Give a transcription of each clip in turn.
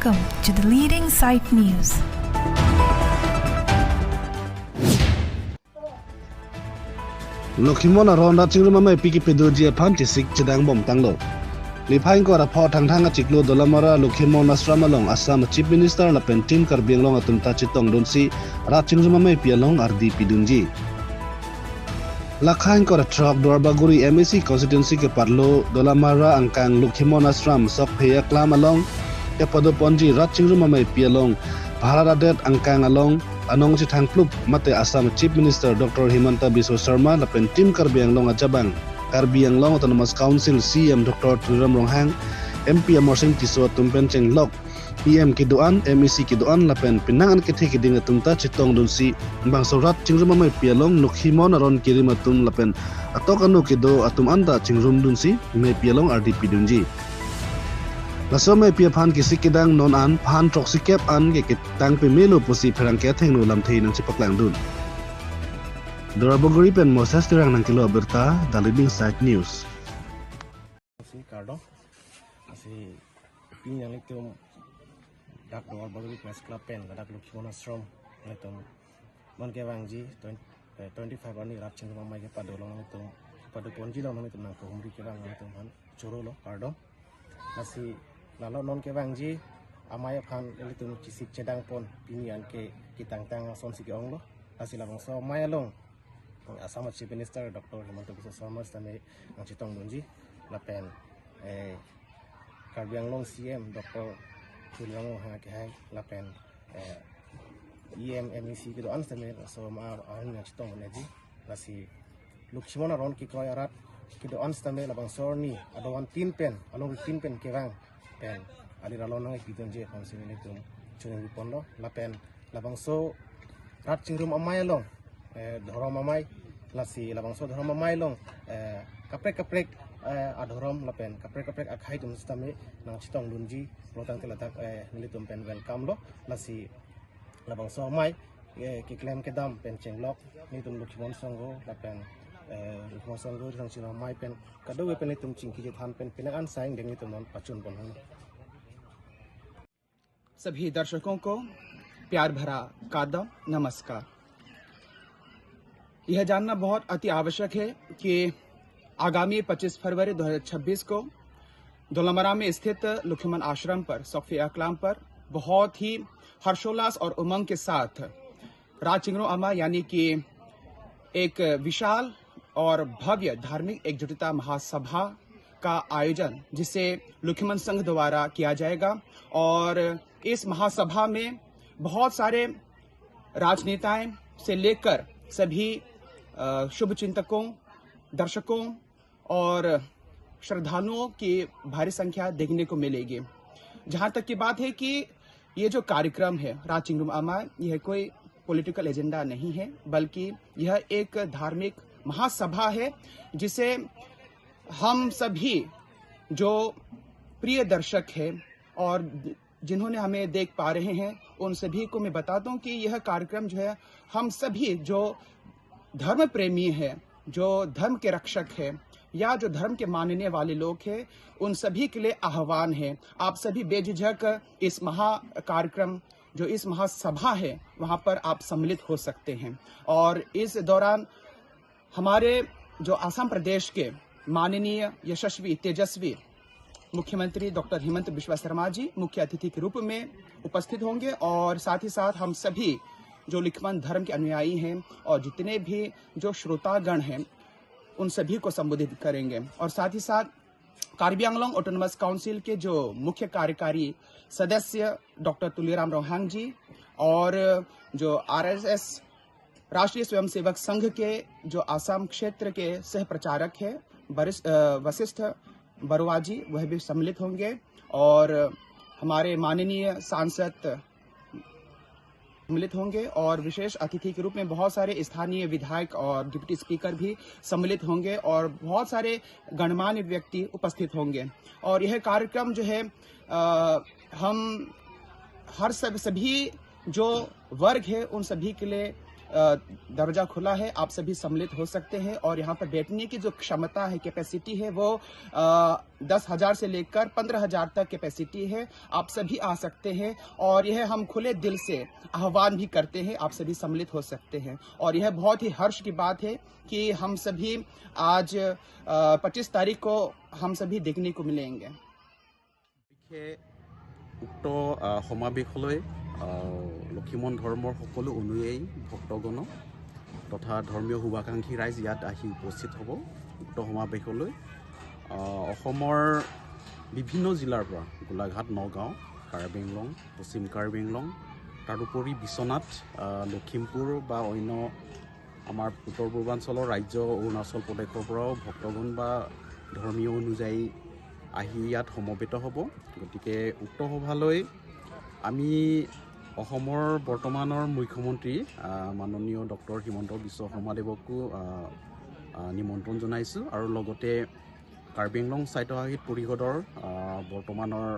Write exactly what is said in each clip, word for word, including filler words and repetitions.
Welcome to the leading site news. Lokhimon aron rat chingrum amei pi kepadoji aphan chesik chedang bom tanglo. Niphai ingkoi ra pho Thangthang achiklo Dolamara Lokhimon Ashram along Assam Chief Minister lapen Team Karbi Anglong atum ta chetongdunsi rat chingrum amei pi along ardi pidunji. Lakha ingkoi ra throk Duarbagori M A C constituency kepatlo Dolamara angkang Lokhimon Ashram Sokphe Aklam along kepadoponji rat chingrum amei pi along Bharat adet angkang along anong chethang plup mate Assam Chief Minister Doctor Himanta Biswa Sarma lapen Team Karbi Anglong ajabang, Karbi Anglong Autonomous Council C E M Doctor Tuliram Ronghang, M P Amarsing Tisso atum pen chenglok P M kedo-an, M A C kedo-an lapen penang an kethe keding atum ta chetongdunsi bangso rat chingrum amei pi along Lokhimon aron kerim atum lapen atok ano kedo atum an ta chingrumdunsi mei pi along ardi pidunji. Laso amei pi aphan kesik kedang non an phan throksi kep an ke ketang pemelo pusi pherangke athengno lamthe nangchepaklangdun. Duarbagori pen Moses Terang nangkelo abirta, The Leading Site News. Si kardom. Si pini nanglitum dak Duarbagori Press Club pen dak Lokhimon Ashram nanglitum non kevangji twenty, eh, twenty-five arni rat chingrum amei kepado along nanglitum, kepadoponji along nanglitum nangkehumri kevang nanglitum aphan chorolo, kardom. Lasi lalo non kevangji amei aphan ilitum chesik chedang pon pini anke ketangtang asonsi ke-onglo. Lasi labangso amei along Assam Chief Minister Doctor Himanta Biswa Sarma sitame nangchetongdunji lapen, eh, Karbi Anglong C M Doctor Tuliram Ronghang akehai lapen, eh, E M M A C kedo-an sitame laso amei aron nangchetongdunji. Lasi Lokhimon aron kekroi arat kedo-an sitame labangso arni adon tin pen, alongri tin pen kevang pen alir along nangpidunji aphansi nelitum choningri ponlo lapen labangso rat chingrum amei along, eh, dhorom amei, lasi labangso dhorom amei along, eh, kaprek kaprek, eh, adhorom lapen kaprek kaprek akhei atum sitame nangchetongdunji pulo tangte ladak, eh, nelitum pen welcome lo. Lasi labangso amei, eh, keklem kedam pen chenglok nelitum Lokhimon Sangho lapen, eh, Lokhimon Sangho nangchinam amei pen kadokave pen nelitum chingki chethan pen penang an sai angdeng nelitum non pachun pon hang. सभी दर्शकों को प्यार भरा कदम नमस्कार। यह जानना बहुत अति आवश्यक है कि आगामी पच्चीस फरवरी दो हज़ार छब्बीस को दोलामरा में स्थित लुखिमन आश्रम पर, सौफी अकलाम पर बहुत ही हर्षोल्लास और उमंग के साथ रा चिंगरो अमा यानी कि एक विशाल और भव्य धार्मिक एकजुटता महासभा का आयोजन, जिसे लुखिमन संघ द्वारा किया जाएगा। और इस महासभा में बहुत सारे राजनेताएं से लेकर सभी, अ, शुभचिंतकों, दर्शकों और श्रद्धालुओं की भारी संख्या देखने को मिलेगी। जहाँ तक की बात है कि ये जो कार्यक्रम है, रा चिंगरुम अमा, यह कोई पॉलिटिकल एजेंडा नहीं है, बल्कि यह एक धार्मिक महासभा है, जिसे हम सभी जो प्रिय दर्शक हैं और जिन्होंने हमें देख पा रहे हैं, उन सभी को मैं बता दूं कि यह कार्यक्रम जो है, हम सभी जो धर्म प्रेमी हैं, जो धर्म के रक्षक हैं या जो धर्म के मानने वाले लोग हैं, उन सभी के लिए आह्वान है। आप सभी बेझिझक इस महा कार्यक्रम, जो इस महासभा है, वहाँ पर आप सम्मिलित हो सकते हैं। और इस दौरान हमारे जो आसाम प्रदेश के माननीय यशस्वी तेजस्वी मुख्यमंत्री डॉक्टर हिमंत बिस्वा सरमा जी मुख्य अतिथि के रूप में उपस्थित होंगे और साथ ही साथ हम सभी जो लुखिमन धर्म के अनुयायी हैं और जितने भी जो श्रोतागण हैं, उन सभी को संबोधित करेंगे। और साथ ही साथ कार्बी आंगलोंग ऑटोनोमस काउंसिल के जो मुख्य कार्यकारी सदस्य डॉक्टर तुलीराम रोहांग जी और जो आरएसएस राष्ट्रीय स्वयंसेवक संघ के जो आसाम क्षेत्र के सह प्रचारक है वरिष्ठ, अ, वशिष्ठ बरुआ जी, वह भी सम्मिलित होंगे और हमारे माननीय सांसद सम्मिलित होंगे और विशेष अतिथि के रूप में बहुत सारे स्थानीय विधायक और डिप्टी स्पीकर भी सम्मिलित होंगे और बहुत सारे गणमान्य व्यक्ति उपस्थित होंगे। और यह कार्यक्रम जो है, अ, हम हर सब, सभी जो वर्ग है, उन सभी के लिए अ, दरवाजा खुला है, आप सभी सम्मिलित हो सकते हैं। और यहाँ पर बैठने की जो क्षमता है, कैपेसिटी है, वो, अ, दस हजार से लेकर पन्द्रह हजार तक कैपेसिटी है। आप सभी आ सकते हैं और यह हम खुले दिल से आह्वान भी करते हैं, आप सभी सम्मिलित हो सकते हैं। और यह बहुत ही हर्ष की बात है कि हम सभी आज, अ, पच्चीस तारीख को हम सभी देखने को मिलेंगे। বিশেষে উক্ত, আহ, সমাৱেশলৈ, আহ, লক্ষীমন ধৰ্মৰ সকলো অনুয়ায়ী ভক্তগণ তথা ধৰ্মীয় শুভাকাংক্ষী ৰাইজ ইয়াত আহি উপস্থিত হ'ব উক্ত সমাৱেশলৈ। আহ, অসমৰ বিভিন্ন জিলাৰ পৰা গোলাঘাট, নগাঁও, কাৰ্বি আংলং, পশ্চিম কাৰ্বি আংলং, তাৰোপৰি বিশ্বনাথ, আহ, লখিমপুৰ বা অন্য আমাৰ উত্তৰ পূৰ্বাঞ্চলৰ ৰাজ্য অৰুণাচল প্ৰদেশৰ পৰাও ভক্তগণ বা ধৰ্মীয় অনুযায়ী আহি ইয়াত সমবেত হ'ব। গতিকে উক্ত সভালৈ আমি অসমৰ বৰ্তমানৰ মুখ্যমন্ত্ৰী, আহ, মাননীয় ডক্টৰ হিমন্ত বিশ্ব শৰ্মাদেৱকো, আহ, আহ, নিমন্ত্ৰণ জনাইছোঁ আৰু লগতে কাৰ্বি আংলং স্বায়ত্তশাসিত পৰিষদৰ, আহ, বৰ্তমানৰ,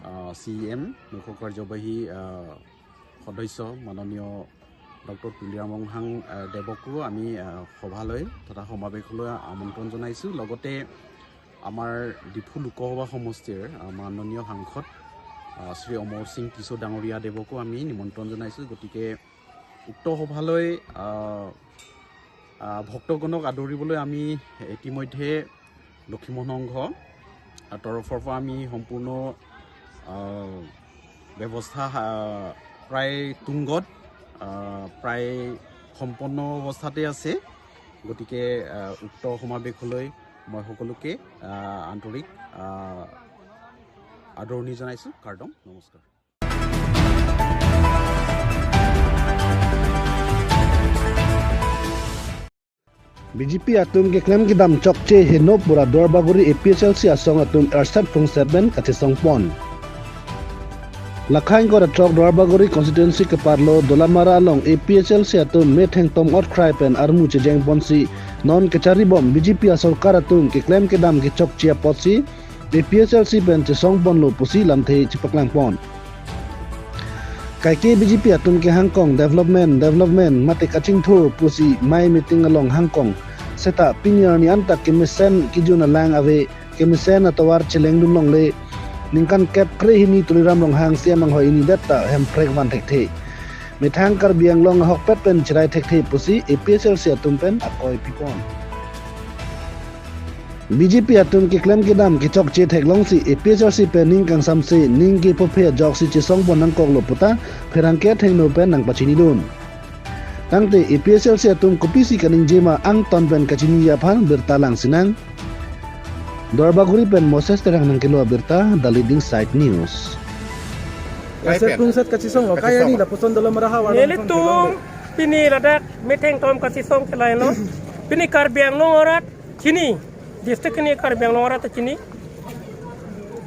আহ, চি ই এম, মুখ্য কাৰ্যবাহী, আহ, সদস্য মাননীয় ডক্টৰ তুলিৰাম ৰংহাং, আহ, দেৱকো আমি, আহ, সভালৈ তথা সমাৱেশলৈ আমন্ত্ৰণ জনাইছোঁ। লগতে আমাৰ ডিফু লোকসভা সমষ্টিৰ, আহ, মাননীয় সাংসদ, আহ, শ্ৰী অমৰ সিং টিছো ডাঙৰীয়া দেৱকো আমি নিমন্ত্ৰণ জনাইছোঁ। গতিকে উক্ত সভালৈ, আহ, আহ, ভক্তগণক আদৰিবলৈ আমি ইতিমধ্যে লক্ষীমন সংঘ, আহ, তৰফৰ পৰা আমি সম্পূৰ্ণ, আহ, ব্যৱস্থা, আহ, প্ৰায় তুংগত, আহ, প্ৰায় সম্পন্ন অৱস্থাতে আছে। গতিকে, আহ, উক্ত সমাৱেশলৈ মই সকলোকে, আহ, আন্তৰিক, আহ, আদৰণি জনাইছোঁ। কাৰ্ডম, নমস্কাৰ। B J P atum keklem kedam chokche henopura Duarbagori A P H L C asong atum erset phungset pen kachesong pon. Lakhain kora chok Duarbagori constituency keparlo Dolamara along A P H L C atum metheng tom ot khrai pen armu chejeng ponsi non kecharibom B J P asorkar atum keklem kedam kechokche apotsi A P H L C pen chesong ponlo pusi lamthe chepaklang pon. Kaike B J P atum kehangkong development, development mate kachingthur pusi mai meeting along hangkong. Seta pini arni anta kemesen kijun alang ave, kemesen atovar chelengdun longle. Ningkan kep kre hini Tuliram Ronghang C M anghoi ini det ta hemprek van thekthe. Methang Karbi Anglong ahokpet pen cherai thekthe pusi A P H L C atum pen akoi pipon. B J P atum keklem kedam kechokche theklongsi A P H L C pen ning kangsamse ning kepophe ajoksi chesong pon nangkoklo puta pherangke athengno pen nangpachinidun. Tangte A P H L C atum kopisi kaningje ma angton pen kachini aphan birta lang sinang. Duarbagori pen Moses Terang nangkelo abirta, The Leading Side News. Kaise Kaise? Pungsat kachesong lo, kaya ni Kachesong. Lapuson Dolamara havar. Nelitum pini ladak metheng tom kachesong kelailo. Pini Karbi Anglong arat chini, district ini Karbi Anglong arat chini.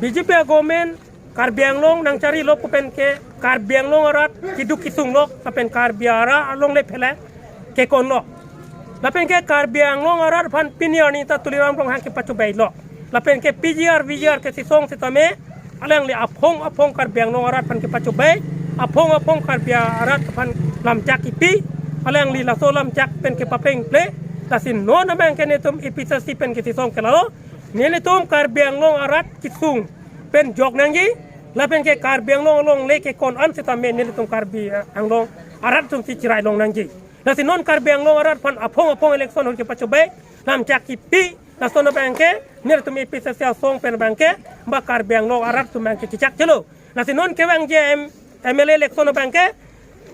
B J P government Karbi Anglong nangcharilo pu pen ke Karbi Anglong arat keduk kesung lo, lapen Karbi arat along le pheleng kekon lo. Lapen ke Karbi Anglong arat aphan pini arni ta Tuliram Ronghang kepachobei lo. Lapen ke P G R, V G R kachesong setame alangli aphong aphong Karbi Anglong arat aphan kepachobei, aphong aphong Karbi arat aphan lamchak kepi, alangli laso lamchak pen kepapeng ple, lasi non abang ke netum A P H L C pen kachesong ke lalo, nelitum Karbi Anglong arat kesung pen jok nangji, lapen ke Karbi Anglong along le kekon an setame nelitum Karbi, eh, Anglong arat atum si cherai long nangji. Lasi non Karbi Anglong arat aphan aphong aphong election hol kepachobei, lamchak kepi, lason abang ke nelitum A P H L C asong pen abang ke ba Karbi Anglong arat atum abang ke chechak chelo. Lasi non kevangji M-, M L A election abang ke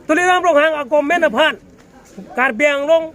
Tuliram Ronghang a-government aphan Karbi Anglong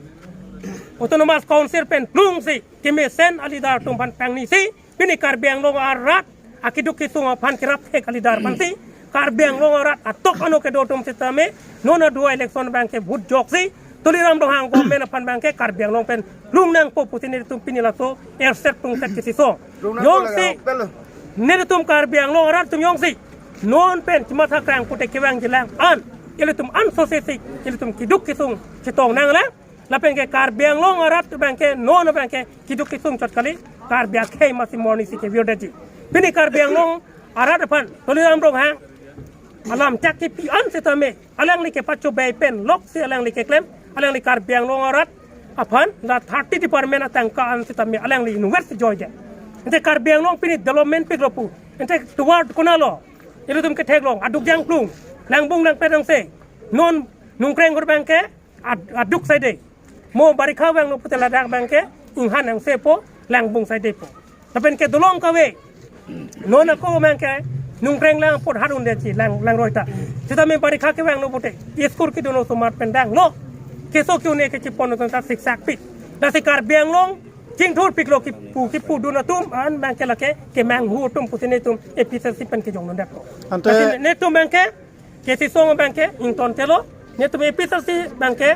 Autonomous Council pen plungsi kemesen a-leader atum aphan pangnisi, pini Karbi Anglong arat akeduk kesung aphan kerap thek a-leader aphansi, Karbi Anglong arat atok ano kedo atum setame, non aduai election abang ke vote joksi, Tuliram Ronghang government aphan abang ke Karbi Anglong pen lung nangpo pusi nelitum pini laso erset pungset kachesong. Lung nangpo jongsi, lagi, pelo. Nelitum Karbi Anglong arat atum jongsi non pen chematha krang pute kevangji lang an, ilitum ansose si ilitum keduk kesung chetong nanglang. Lapen ke Karbi Anglong arat abang ke non abang ke keduk kesung chot kali, Karbi akhei masi morning si kevirdetji. Pini Karbi Anglong arat aphan Tuliram Ronghang alamchak kepi an setame alangli kepachobei pen loksi alangli keklem Alangli Karbi Anglong arat aphan la thirty department atangka an sitame alangli invest joy de. Ante Karbi Anglong pini development piklo pu. Ante tovar konatlo? Ilitum ketheklong aduk jangklung, langbung nangpet nangse. Non Nongkreng hur abangke ad-, aduk saide. Mo barikha vanglo pute ladak abangke inghan nangsepo, langbung saidepo. Lapen ke dolong kave. Non ako abangke Nongkreng lang apot hat un-e si lang, langroi ta. Sitame barikha kevanglo pute school kedo osomar pen danglo. Keso ke-un-e kechipon atum ta siksak pik. Lasi Karbi Anglong chingthur piklo kipu, kipudun atum an abangke lake kemanghu atum pusi netum A P H L C pen kejongdun detpo. Ante lasi netum abangke K C song abangke ingtontelo, netum A P H L C abangke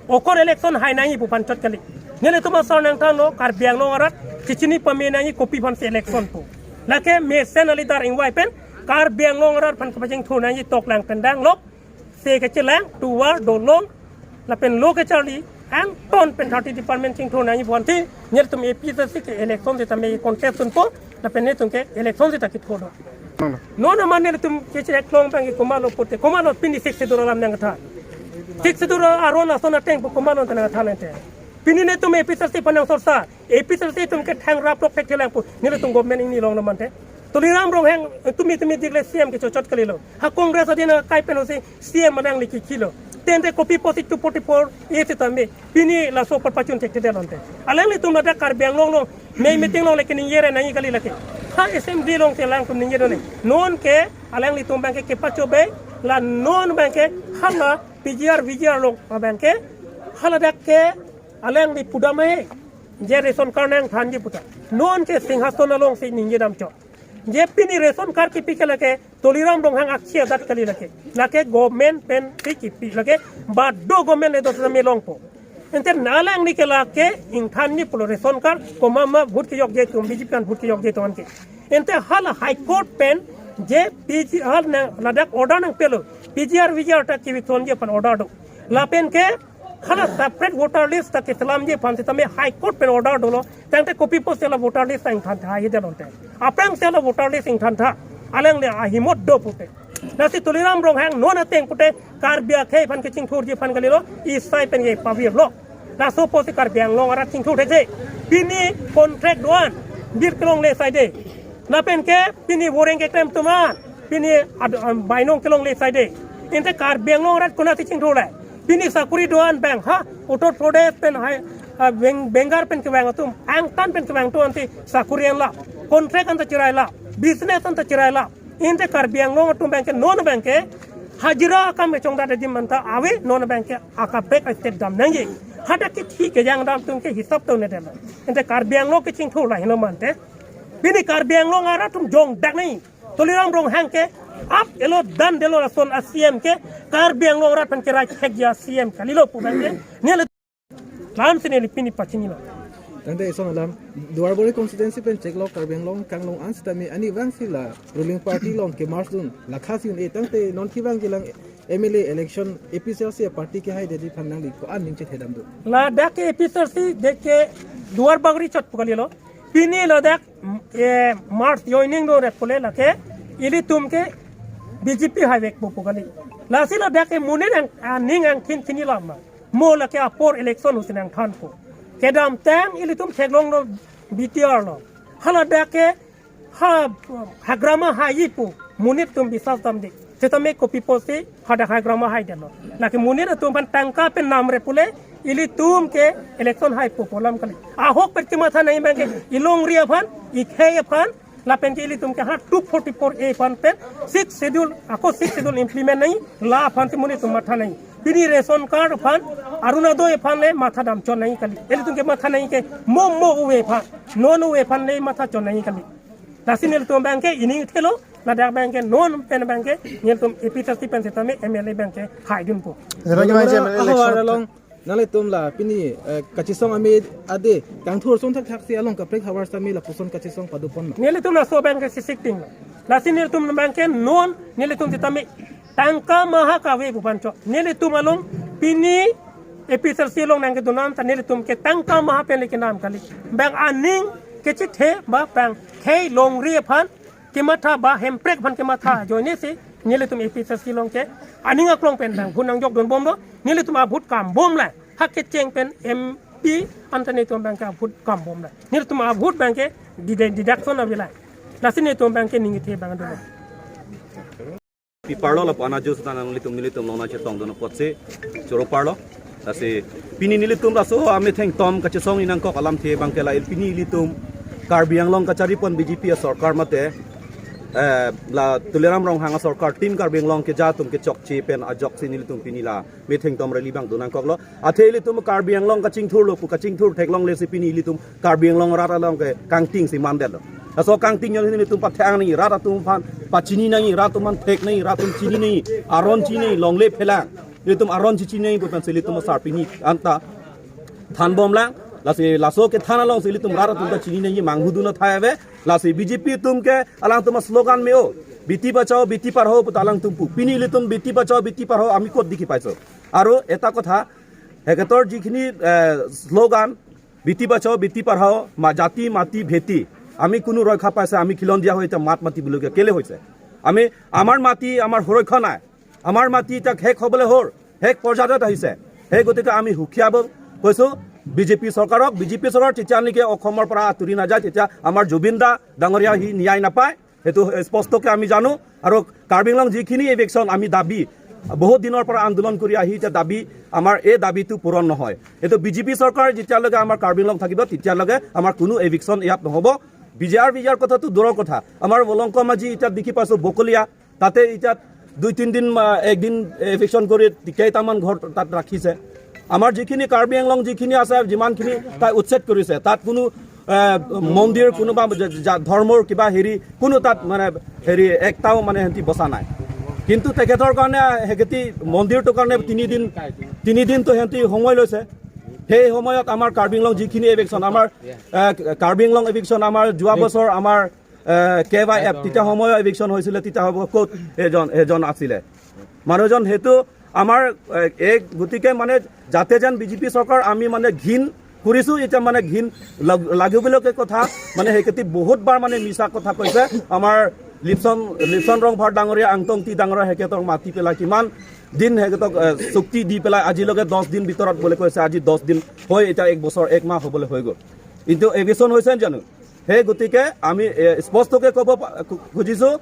okor election hai nangji pu aphan chot kali. Nelitum asar nangthanlo, Karbi Anglong arat chechini pame nangji kopi aphansi election pu. Lake mesen alidar ingvai pen Karbi Anglong arat aphan kepachingthur nangji toklang pen danglok, se kechelang, tovar, dolong, lapen lo kecharli, angton pen thirty department chingthur nangji pu aphansi nelitum A P H L C ke election sitame contest dunpo, lapen netum ke election sita kithurlo. Non amat nelitum kecheklong abangke komatlo pute, komatlo pini Sixth Schedule alam nangthan? Sixth Schedule aron ason ateng pu komatlo nangthan ante? Pini netum A P H L C aphan nangsorsa, A P H L C atum ke thangraplok thekthelang pu nelitum government ingni longlo mante. Tuliram Ronghang tumi tumi dikle C M kechochot kalilo. Ha Congress adin akai pen osi C M alangli kikhilo. Tangte kopi pusi two forty-four A sitame pini laso apor pachun thekthedet ante? Alanglitum ladak Karbi Anglong along mei meeting along lake ningje ra nangji kali lake. Ha assembly alongsi alangtum ningje ra nangji. Non ke alanglitum abangke kepachobei, la non abangke hala P G R, V G R along abangke haladak ke alangli pudam he, je ration card nangthanji pu ta. Non ke Singhason alongsi ningje dam chot. Je pini ration card kipi ke lake Tuliram Ronghang aksi adat kali lake. Lake government pensi kipi, lake bado government le dos sitame longpo. Ante alangli ke lake ingthanji pulo ration card, komat ma vote kejokji atum, B J P aphan vote kejokji atum anke. Ante hala High Court pen je P G R nang ladak order nangpelo, P G R, V G R ta kevithonji aphan order do. Lapen ke hala separate voter list ta keselamji aphan sitame High Court pen order dolo. Tangte kopi pusi la voter list ingthantha haihedet ante? Aphrangsi la voter list ingthantha, alangli ahimot do pute. Lasi Tuliram Ronghang non ateng pute Karbi akhei aphan kechingthurji aphan kalilo, isai pen kepavirlo. Laso pusi Karbi Anglong arat chingthur thekthe. Pini contract do-an, bir kelongle saide. Lapen ke pini boreng keklem atum an, pini ad-, um, bainong kelongle saide. Ante Karbi Anglong arat konatsi chingthurle? Pini sakuri do-an abang ha, Uttar Pradesh pen hai, ah, Beng-, Bengal pen kevang atum, angtan pen kevang atum ansi sakuri an la, contract anta cherai la, business anta cherai la. Ante Karbi Anglong atum abangke non abangke hajira akam kechongdat adim anta ave, non abangke akaprek a-state dam nangji. Hadak kithi kejang dam atum ke hisap to ne dela. Ante Karbi Anglong kechingthur lahelo mante. Pini Karbi Anglong arat atum jongdak nangji. Tuliram Ronghang ke ap elo dan delo lason a-C M ke Karbi Anglong arat aphan kerai thekji a-C M kalilo pu abangke neli lamsi neli pini pachinilo. Tangte ison alam, Duarbagori constituency pen cheklok Karbi Anglong kanglong an sitame arnivangsi la ruling party along ke-merge dun, la khasi un-e, tangte non kevangjilang M L A election A P H L C party kehaidetji aphan nangli ko-an ning chethedam do? Ladak ke A P H L C de ke Duarbagori chot pu kalilo. Pini ladak, mm, eh, merge joining do ret pule lake ilitum ke B J P haivekpo pu kali. Lasi ladak ke monit ang, ah, ning angthin chinilam ma. Mo lake apor election husi nangthanpo. Kedamtang ilitum theklonglo B T R along. Haladak ke ha, hagrama haiji pu monit atum biswas damde. Sitame kopi pusi hadak hagrama haidetlo? Lake monit atum aphan tangka pen namre pule ilitum ke election haipo pu alam kali. Ahok pen kematha nangji abangke ilongri aphan, ikhei aphan, lapen ke ilitum ke ha two forty-four A aphan pen, Sixth Schedule, ako Sixth Schedule implement nangji, la aphansi monit atum matha nangji. Pini ration card aphan, Orunodoi aphan le matha dam chot nangji kali. Ilitum kematha nangji ke mo mo ove aphan, non ove aphan le matha chot nangji kali. Lasi nelitum abangke ining thelo, ladak abangke non pen abangke nelitum A P H L C pen sitame M L A abangke haidunpo. Jana ke bang M L A election ahawar along nanglitum la pini, eh, kachesong ame ade kangthur son thakthaksi along kaprek havar sitame lapuson kachesong padopon ma? Nelitum laso abangke sisik ting. Lasi nelitum abangke non nelitum sitame tangka maha kave pu aphan chot. Nelitum along pini A P H L C along nangkedun an ta nelitum ke tangka maha pen le kenam kali. Bang aning kechethe ba bang khei longri aphan kematha ba hemprek aphan kematha ajoine si nelitum A P H L C along ke aning aklong pen bang vote nangjokdunbom do, nelitum a-vote kambom la. Hak kecheng pen M P anta netum abangke avote kambom la. Netum avote abangke dide-, deduction avilai. Lasi netum abangke ningithe abang dolo. Piparlo lapu-an ajo seta nanglitum nelitum longna chetongdun apotsi choro parlo. Lasi pini nelitum laso amethengtom kachesong inangkok alamthe abangke la pini ilitum Karbi Anglong kacharipon B J P asorkar mate, eh, la Tuliram Ronghang asorkar, Team Karbi Anglong keja atum kechokche pen ajoksi nelitum pini la methengtom rally abang dun nangkoklo. Athe ilitum Karbi Anglong kachingthurlo pu kachingthur theklongle si pini ilitum Karbi Anglong rat along ke kangting si mandetlo. Laso kangting yon nelitum pathang nangji, rat atum aphan pachini nangji, rat atum aphan thek nangji, rat atum chini nangji, aron chini nangji, longle phelang. Ilitum aron chini nangji pu pensi ilitum asar pini anta thanbomlang. Lasi laso kethan alongsi ilitum rat atum ta chini nangji, manghu dun athai ave. Lasi B J P atum ke alangtum aslogan me-o, Beti Bachao Beti Padhao puta alangtum pu. Pini ilitum Beti Bachao Beti Padhao ami kot dikhi paiso. Aru eta kotha, হেকেতৰ যিখিনি, এ, শ্লোগান, বেটি বাচাও, বেটি পঢ়াও, মা-, জাতি, মাটি, ভেটি, আমি কোনো ৰক্ষা পাইছে, আমি খিলঞ্জীয়া হৈ এতিয়া মাত মাতিবলগীয়া কেলে হৈছে? আমি, আমাৰ মাটি, আমাৰ সুৰক্ষা নাই। আমাৰ মাটি এতিয়া শেষ হ'বলৈ হ'ল, শেষ পৰ্যায়ত আহিছে। সেই গতিকে আমি হুঁশিয়াব কৈছোঁ বিজেপি চৰকাৰক। বিজেপি চৰকাৰ যেতিয়া নেকি অসমৰ পৰা আঁতৰি নাযায়, তেতিয়া আমাৰ জুবিন দা ডাঙৰীয়া সি ন্যায় নাপায়। সেইটো স্পষ্টকৈ আমি জানো। আৰু কাৰ্বি আংলং যিখিনি এভিকশ্যন আমি দাবী, বহুত দিনৰ পৰা আন্দোলন কৰি আহি এতিয়া দাবী, আমাৰ এই দাবীটো পূৰণ নহয়। এইটো বিজেপি চৰকাৰ যেতিয়ালৈকে আমাৰ কাৰ্বি আংলং থাকিব, তেতিয়ালৈকে আমাৰ কোনো এভিকশ্যন ইয়াত নহ'ব। B J R, B J R কথাটো দূৰৰ কথা। আমাৰ লংকম আজি এতিয়া দেখি পাইছোঁ বকলীয়া, তাতে এতিয়া দুই তিনিদিন, আ, একদিন এভিকশ্যন কৰি কেইটামান ঘৰ তাত ৰাখিছে। আমাৰ যিখিনি কাৰ্বি আংলং যিখিনি আছে, যিমানখিনি তাই উচ্ছেদ কৰিছে, তাত কোনো, এ, মন্দিৰ, কোনোবা জা-, জা-, ধৰ্মৰ কিবা হেৰি, কোনো তাত মানে হেৰি একটাও মানে সিহঁতি বচা নাই। কিন্তু তেখেতৰ কাৰণে, সিহঁতি মন্দিৰটোৰ কাৰণে তিনিদিন, তিনিদিনটো সিহঁতি সময় লৈছে। সেই সময়ত আমাৰ কাৰ্বি আংলং যিখিনি এভিকশ্যন, আমাৰ, এ, কাৰ্বি আংলং এভিকশ্যন আমাৰ যোৱা বছৰ আমাৰ, এ, কে ৱাই এফ, তেতিয়া সময়ত এভিকশ্যন হৈছিলে, তেতিয়া হ'ব ক'ত এজন, এজন আছিলে? মানুহজন সেইটো আমাৰ, এ, এক, গতিকে মানে যাতে যেন বিজেপি চৰকাৰ আমি মানে ঘিণ কৰিছোঁ, এতিয়া মানে ঘিণ লাগ-, লাগিবলগীয়া কথা, মানে সেইকেইটি বহুত বাৰ মানে মিছা কথা কৈছে। আমাৰ লিপচন, লিপচন ৰংভাৰ ডাঙৰীয়া, আংটংটি ডাঙৰীয়া, সেইকেইটাক মাতি পেলাই কিমান দিন সেইকেইটাক, এ, চুক্তি দি পেলাই আজিলৈকে দহ দিন ভিতৰত বুলি কৈছে, আজি দহ দিন হৈ এতিয়া এক বছৰ, এক মাহ হ'বলৈ হৈ গ'ল। কিন্তু এভিকশ্যন হৈছে জানো? সেই গতিকে আমি, এ, স্পষ্টকৈ ক'ব পা-, খু-, খুজিছোঁ,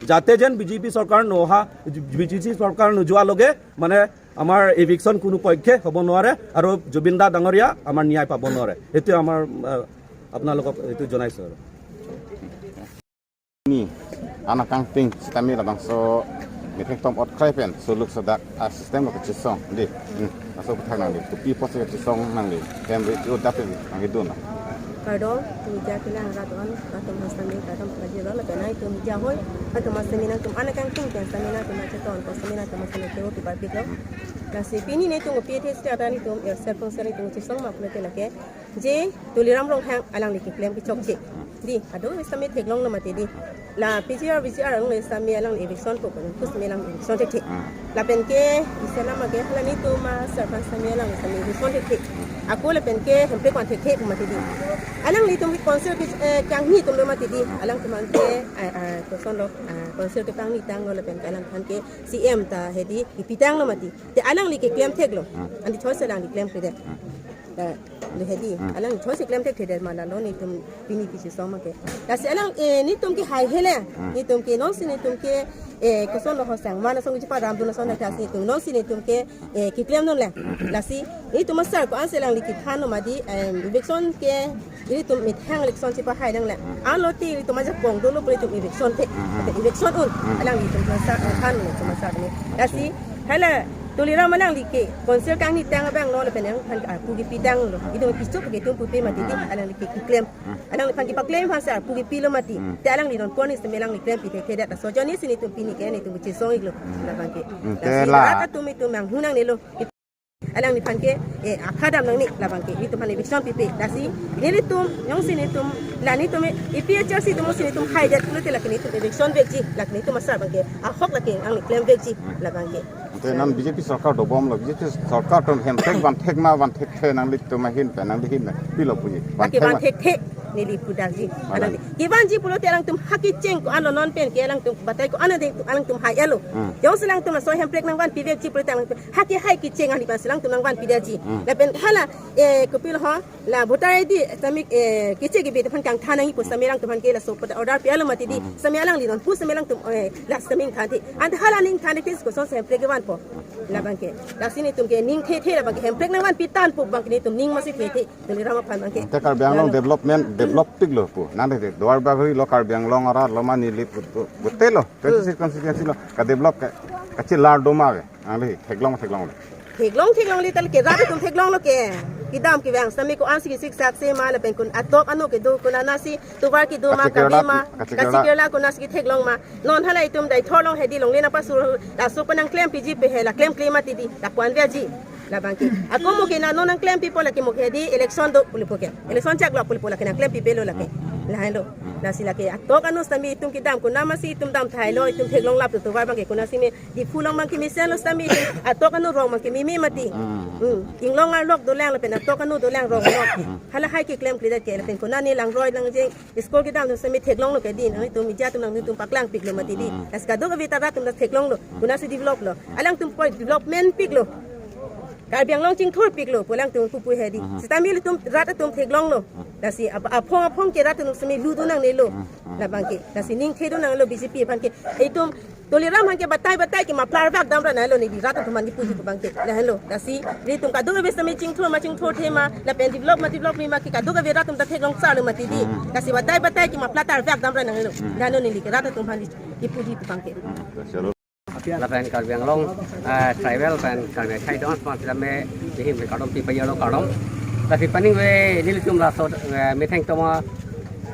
যাতে যেন বিজেপি চৰকাৰ নহা, বিজেপি চৰকাৰ নোযোৱালৈকে মানে আমাৰ এভিকশ্যন কোনো পক্ষে হ'ব নোৱাৰে আৰু জুবিন দা ডাঙৰীয়া আমাৰ ন্যায় পাব নোৱাৰে। সেইটোৱে আমাৰ, এ, আপোনালোকক এইটো জনাইছোঁ আৰু। Ni, anak kangting, sitame labangso methengtom otkrai pen, suluk sodak, a system lo kachesong, di. Hmm. Laso puthak nangli, kopi apotsi kachesong nangli, hem re, yo dap nangli dun na. Kardom, media kelang rat-an, atum hastami, kardom, kajir lo, lapen itum media hoi, atum hastami nangtum, anak kangting pen hastami nangtum, acheton, hastami nangtum, hastami kero, kibar pik lo. Lasi pini netum, P T S T atan itum, er, self council itum, chesong ma pulote lake, je Tuliram Ronghang alangli keklem kechokche. Di, ado sitame theklonglo mati di. La P G R, V G R along sitame alang eviction po kan, kus me alang eviction thekthe. Hmm. Lapen ke, isa nama ke, hala netum asar aphan sitame alang sitame eviction thekthe. Ako lapen ke, Hemprek aphan thekthe pu mati di. Alanglitum ke council ke, eh, kangni atum lo mati di. Alangtum aphan ke, eh, eh, kosonlo, eh, council kepangni tanglo lapen ke alangphan ke C M ta hedi, ipi tanglo mati. Te alangli keklem theklo. Hmm. Andi choice alangli klemkledet. Hmm. Eh, le hedi, hmm, alangli choice klem thekthedet ma lalo netum pini kachesong ma ke. Lasi alang, eh, netum ke hai hele, hmm, netum ke nonsi netum ke, eh, kosonlo ho sang, mana song jipa ram dun ason, hmm, lasi netum nonsi netum ke, eh, keklem non le. Lasi netum asar ko-an si alangli kethanlo mati, em, eviction ke, netum methang eviction chepahai nang le. Hmm. Anlote netum ajakong dolo pu netum eviction thek. Hmm, hmm. Eviction un, hmm, alanglitum asar, eh, thanlo netum asar ne. Lasi, hala, Tuliram alangli ke, council kangni tang abang lo, lapen alangphan ke arpu kepi tanglo. Itum kepichok ke itum pupe mati di, alangli ke keklem. Alangliphan kepaklem aphan si arpu kepilo mati. Hmm. Te alangli non pon ni sitame alangli klempi thekthe det. Laso ajoine si netum pini ke netum kachesong iklo. Hmm. Labang ke. Hmm, lasi te la. Rat atum itum manghu nangnelo. Alangliphan ke, eh, akha dam nangne labang ke. Netum aphan eviction pipe. Lasi, nelitum, jongsi netum, la netum, eh, A P H L C atum si netum haidet pulote lake netum eviction vekji, lake netum asar abang ke. Ahok lake alangli klem vekji, labang ke. Ante non B J P sorkar dobomlo, B J P sorkar atum hem thek van thek ma van thekthe nanglitum ahin pen nangli ahin pen pilo puji. Van lake thek van ma. Thekthe. Neli pudakji. Alang. Alang kevanji pulote alangtum ha kecheng ko-an lo, non pen ke alangtum batai ko-an ade alangtum hai-elo. Hmm. Jongsi alangtum laso hemprek nangvanpi vekji pulote alangtum ha kehai kecheng ahli pensi alangtum nangvanpi detji. Hmm. Lapen hala, eh, kopilo ho, la voter I D sitame, eh, keche kebi aphan kangthan nangji pu sitame alangtum aphan ke laso pu order pi-elo mati di. Hmm. Sitame alangli non pu sitame alangtum, eh, la sitame ingthanthe. Ante hala ning thanthe ke kosonsi hemprek kevanpo. Labang ke. Lasi netum ke ning thethe labang ke hemprek nangvanpi tangpo abang ke netum ning masi thethe. Tuliram aphan abang ke. Te Karbi Anglong Lalu. Development, develop piklo pu. Nang de Duar Bagori lo, Karbi Anglong arat lo, mane neli pu, pu, pute lo. Twenty-six constituency lo. Ka develop ka, kachelar do ma ke. Nangli theklong theklongle. Theklong theklongle tal ke rat atum theklonglo ke. Kedam kevang sitame ko-ansi siksak se ma lapen ko-an atok anu kedo, ko-an anatsi tovar kedo ma, kachekerla, kabi ma, kachekerla. Kachekerla ko-ansi ketheklong ma. Non hala itum Deithor along hedi longle nangpasur, laso pen nangklempiji pu he la klemkle mati di, la ko-an veji. Labang ke. Ako mo ke na non nangklempipo lake mo ke di election do pulipo ke. Election chak lo pulipo lake nangklempipelo lake. Lahelo. Lasi lake atok anu sitame itum kedam ko-an masi itum dam thailo, itum theklong lap tu tovar abang ke ko-ansi me Diphu along abang ke mesenlo sitame itum atok anu rong abang ke meme mati. Hmm. Hmm. Inglong arlok dolang lapen atok anu dolang rong arlok. Hmm. Hala hai keklemkledet ke lapen ko-an ne langroi langjeng school kedam atum sitame theklonglo ke di, nangtum media atum nangtum paklangpiklo mati di. Hmm. Lasi kadokave ta rat atum ta theklonglo. Hmm. Ko-ansi develop lo. Alangtum ko development piklo. Karbi Anglong chingthur piklo pu alangtum pupu hedi. Hmm. Sitame ilitum rat atum theklonglo. Hmm. Lasi ap-, aphong aphong ke rat atum sitame ludu nangnelo. Hmm. Hmm. Labang ke. Lasi ning thedu nanglo B J P aphan ke. Itum Tuliram aphan ke batai batai ke maplar vak damra nanglo, neli rat atum aphan kipuji pu abang ke. Lahenlo. Lasi nelitum kadokave sitame chingthur ma chingthurthe ma, lapen develop ma develop ma ke kadokave rat atum ta theklong salo mati di. Hmm. Lasi batai batai ke maplar tar vak damra nanglo. Hmm. Lahenlo neli ke rat atum aphan kipuji pu abang ke. Hmm. Lapen Karbi Anglong, eh, tribal pen Karbi akhai don aphan sitame bihim ke kardom pi payalo kardom. Lasi paningve nelitum laso, eh, metheng toma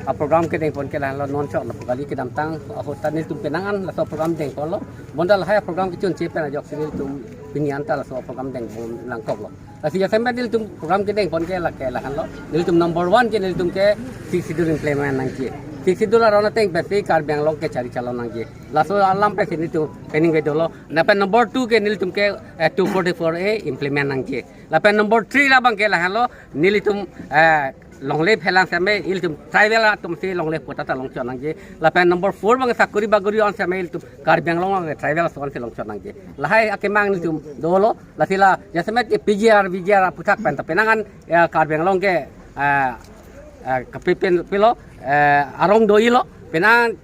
a program kedengpon ke lahenlo, non chok lapu kali kedamtang ahut ta nelitum penang an laso program dengponlo. Bonta lahai program kechunche pen ajoksi nelitum pini an ta laso program dengpon langkoklo. Lasi jasemet nelitum program kedengpon ke lake lahenlo. Nelitum number one ke nelitum ke Sixth Schedule implement nangji. Sixth Schedule aron ateng pensi Karbi Anglong ke chari chalon nangji. Laso alam pensi nelitum peningve dolo. Lapen number two ke nelitum ke, eh, two forty-four A implement nangji. Lapen number three labang ke lahenlo, nelitum, eh, longle phelang sitame ilitum tribal atumsi longle pota ta longchot nangji. Lapen number four abang sakori bagori an sitame ilitum Karbi Anglong abang tribal ason si longchot nangji. Lahai akemang nelitum dolo, lasi la jasemet ke P G R, V G R aphuthak pen ta penang an, eh, Karbi Anglong ke, eh, eh, kapi pen pilo, eh, arong do-ilo, penang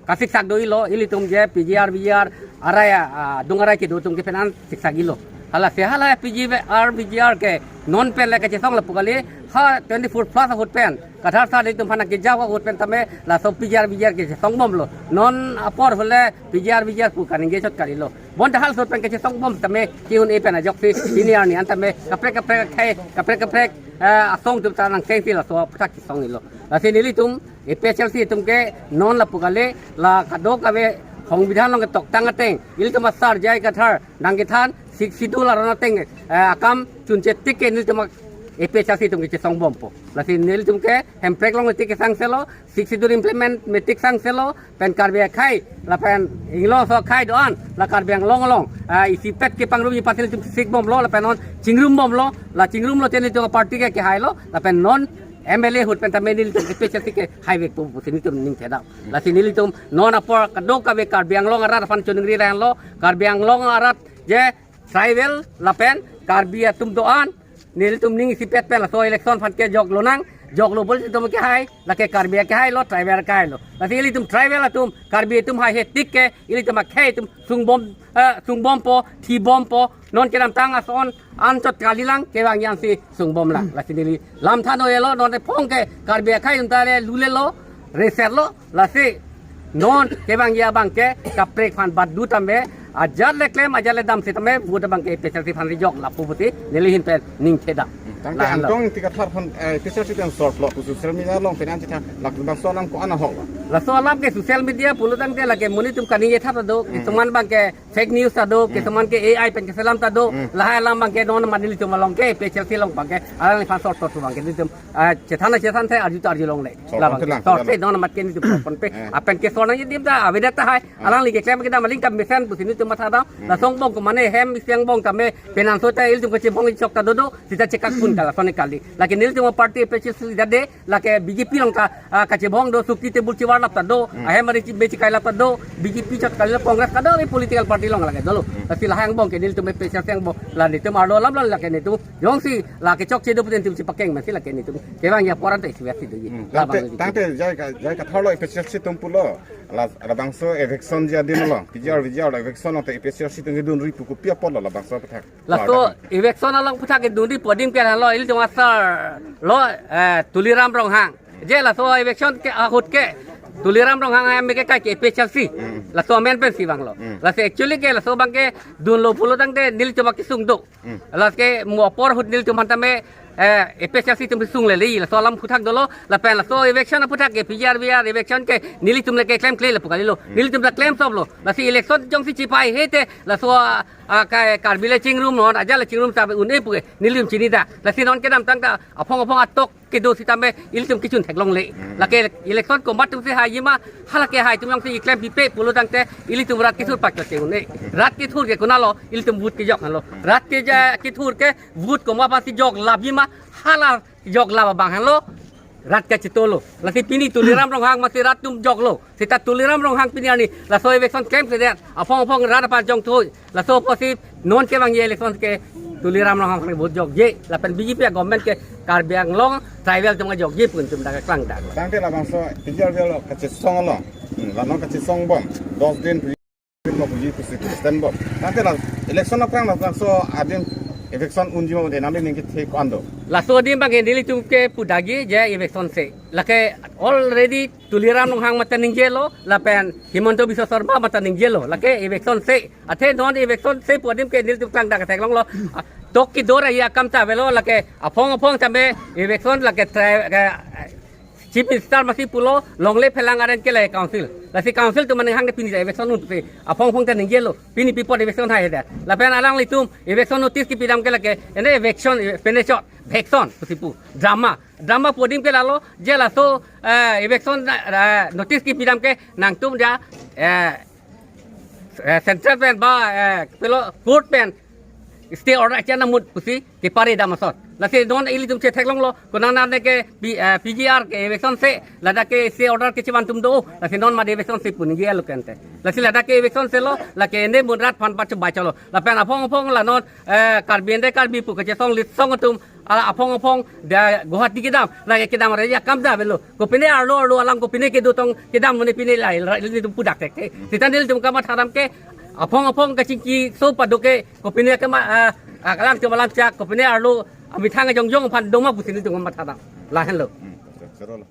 kasiksak do-ilo, ilitum je P G R, V G R, arai, ah, adung arai kedo atum ke penang siksak-ilo. Hala se hala P G R, V G R ke non pen le kachesong lapu kali, ha twenty-four plus ahut pen. Kathar sar ilitum aphan kejau ahut pen tame laso P G R, V G R kachesongbomlo. Non apor hule P G R, V G R pu kaningje chot kalilo. Bonta halaso ahut pen kachesongbom tame ke-un-e pen ajoksi senior ni an tame kaprek kaprek akhai, kaprek kaprek, eh, asong atum ta nangchengsi laso aphuthak kesong-ilo. Lasi nelitum A P H L C atum ke non lapu kali, la kadokave songbidhan along ketoktang ateng, ilitum asar J I Kathar nangkethan Sixth Schedule aron ateng, eh, akam chunche tik ke nelitum A P H L C atum kachesongbompo. Lasi nelitum ke hemprek along tik kesangselo, Sixth Schedule implement me tik sangselo, pen Karbi akhai, lapen inglong aso akhai do-an, la Karbi Anglong along, ah, isipet kepangrum ji aphansi nelitum sikbomlo, lapen non chingrumbomlo, la chingrumlo te nelitum party ke kehailo, lapen non M L A ahut pen tame nelitum A P H L C ke haivekpo pusi nelitum ning thedam. Lasi nelitum non apor kadokave Karbi Anglong arat aphan choningri lahenlo, Karbi Anglong arat je tribal lapen Karbi atum do-an, nelitum ning isipet pen laso election aphan ke joklo nang, joklo pulote itum kehai, lake Karbi kehailo, tribal kehailo. Lasi ilitum tribal atum, Karbi atum haihe tik ke, ilitum akhai atum sungbom, eh, sungbompo, thibompo, non kedamtang ason anchot kalilang, kevangji ansi sungbomlang. Lasi neli lam than-o-elo, non ephong ke Karbi akhai atum ta le lulelo, reserlo, lasi non kevangji abang ke kaprek aphan badu tame, ajat le klem, ajat le dam sitame, vote abang ke A P H L C aphan rijok lapu pusi neli ahin pen ning thedam. Tangte lahenlo. Angtong Ingti Kathar aphan, eh, A P H L C pen sortlo, social media along pen an chethan, latum bangso alam ko-an ahok lo. Laso alam ke social media pulo tangte lake monit atum kaningje thap ta do, Hmm. kisuman abang ke fake news ta do, Hmm. kisuman ke A I pen keselam ta do, Hmm. lahai alam abang ke non mani nelitum along ke, A P H L C along abang ke, alangliphan sort sort abang ke nelitum, ah, chethan chethan the, arju ta arjulongle. Sort Labang pon ke lang, sort pon se lang. Non amat ke nelitum sort pon pe. Eh. Lapen ke sort nangji adim ta avedet tahai, Ah. alangli keklem kedam aling ta mesen pusi nelitum mathadam. Hmm. Laso angbong ko mane hem isi angbong tame penang so ta ilitum kachebong chok ta dodo, seta chekak pun kala sone kali. Lake nelitum party A P H L C dade, lake B J P along ta, ah, kachebong do, suki tebul chivar lap ta do, Hmm. ahem ari chi-, bechi kai lap ta do, B J P chot kali, Congress kadokave political party along lake dolo. Hmm. Lasi lahai angbong ke nelitum A P H L C angbong, la nelitum arlo alam la lake nelitum jongsi lake chokche do pu adim nelitum chepakeng masi lake nelitum kevang ya poran ta isi vek si do ye. Hmm. Labang Tangte, nelitum. Tangte jai ka, jai katharlo A P H L C atum pulo. La, labangso eviction ji adim lo. P G R, V G R lo eviction lo te A P H L C atum kedun ri pu kopi apotlo labangso aphuthak. Laso Warta. Eviction along aphuthak kedun ri pu adim ke lo, ilitum asar lo, eh, Tuliram Ronghang. Je laso eviction ke ahut ke Tuliram Ronghang ahem ke kai ke A P H L C. Hmm. Laso amen pensi vanglo. Hmm. Laso actually ke laso abang ke dunlo pulo tangte nelitum akesung do. Hmm. Lake mo apor ahut nelitum aphan tame, eh, A P H L C atum sungle le, laso alam aphuthak dolo, lapen laso eviction aphuthak ke P G R V R eviction ke nelitum le keklem kle lapu kalilo. Hmm. Nelitum ta klem sop lo. Lasi election jongsi chipai he te, laso, ah, ah, ka, Karbi le chingrum non, aja le chingrum ta un-e pu ke nelitum chini ta. Lasi non kedamtang ta aphong aphong atok kedo sitame ilitum kechun theklongle. Hmm. Lake election komat atum si haiji ma, halake hai atum jongsi keklem pipe pulo tangte ilitum rat kethur pak te un-e. Rat kethur ke konatlo, ilitum vote kejok henlo. Rat ke ja kethur ke vote komat aphansi jok lap ji ma, hala jok lap abang henlo rat kachetolo. Lasi pini Tuliram Ronghang masi rat atum joklo. Seta Tuliram Ronghang pini arni laso eviction klemkledet, aphong aphong rat aphan jongthu. Laso apotsi non kevangji election ke Tuliram Ronghang aphan vote jokji. Lapen B J P government ke Karbi Anglong tribal atum kejokji pu nelitum dak keklang dak. Tangte labangso P G R V R lo kachesong lo. Hmm, la non kachesong bom. Dos din puji pusi stand bom. Tangte la election aphrang labangso adim eviction unji ma un-e, nangli ning kethe ko-an do? Laso adim abang ke nelitum ke pudagi je eviction se. Lake already Tuliram Ronghang mate ningjelo, lapen Himanta Biswa Sarma mate ningjelo, lake eviction se. Athe non eviction se pu adim ke nelitum klang dak theklonglo. Ah, tok kedo ra ya akam ta avelo, lake aphong aphong tame eviction lake tra-, ke, Chief Minister masi pulo, longle phelang aren ke le council. Lasi council atum aning hang de pini eviction un pusi aphong aphong ta ningjelo, pini pi apot eviction hai da. Lapen alanglitum eviction notice kepidam ke lake, ene eviction, eh, pene chot, vexon pusi pu. Drama. Drama pu adim ke lalo, je laso, eh, eviction, eh, notice kepidam ke nangtum ja, eh, eh, central pen ba, eh, pilo court pen stay order acha namut pusi kepare dam asot. Lasi non ilitum chetheklonglo, konat nane ke P-, eh, P G R ke eviction se, ladak ke stay order kechevan atum do, lasi non mate eviction se pu ningje alo kente. Lasi ladak ke eviction se lo, lake ene mun rat aphan pachu bai cholo. Lapen aphong aphong la non, eh, Karbi ende Karbi pu kachesong litsong atum, ala aphong aphong da Guwahati kedam, lake kedam re ya akam ta avelo. Kopine arlo arlo alam kopine kedo tong kedam mane pine la, la, ilitum pudak tek te. Seta nelitum kamatha dam ke aphong aphong kachingki so pado ke kopine kama, ah, ah, alam chom alam chak, kopine arlo amethang jongjong aphan do ma pusi nelitum kamatha dam. Lahenlo. Hmm, sero lo.